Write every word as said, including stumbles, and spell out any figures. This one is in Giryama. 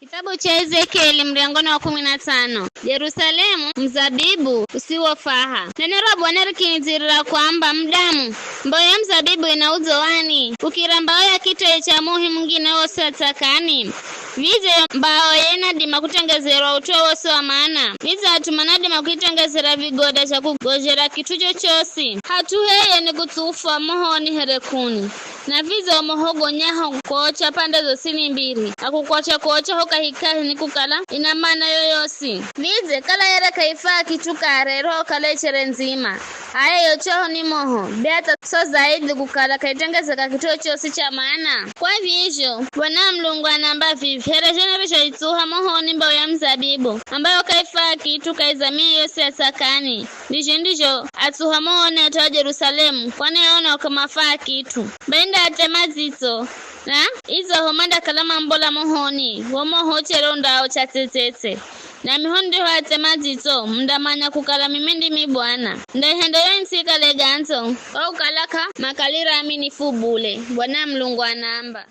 Kitabu cha Ezekieli, mrengo ni wa kumi na tano. Jerusalemu, mzabibu usiwofaha. Neno ra Bwana rikinijirira kwamba, "Mudamu, mbawo ya mzabibu ina udzo wani, ukira mbawo ya kitoi cha muhi mungine wosi wa tsakani? Vidze yo mbawo ye inadima kutengezerwa ut'u wosi wa mana? Vidze at'u manadima kuitengezera vigoda zha kugozhera kit'u chochosi? Hat'u heye ni kutsufwa mohoni here k'uni." Na vidze wo moho ugonyaho kukocha pande zosini mbiri, na kukocha kuocha ho kahikahi ni kukala ina mana yoyosi. Vidze kala yere k'aifaa kit'u kare roho kala ichere ndzima, h'aya yo choho ni moho, be hatha so zaidhi kukala k'aitengezeka kit'u chochosi cha mana? Kwa vizho, Bwana Mulungu anaamba vivi, here zho nirizhoitsuha mohoni mbawo ya muzabibu, ambayo k'aifaa kit'u kahi za mihi yosi ya tsakani, ndizho ndizho atsuha mohoni at'u a Jerusalemu, kwani aona k'amafaa kit'u. Bai ndaatema dzitso, na idzaho mandakala mambola mohoni, wo moho uchere undaocha tsetsetse. Nami ho nirihoatema dzitso, mundamanya kukala mimi ndimi Bwana. Ndaihenda yo ntsi ikale gandzo, kwa kukala k'amakalira aminifu bule, Bwana Mulungu anaamba.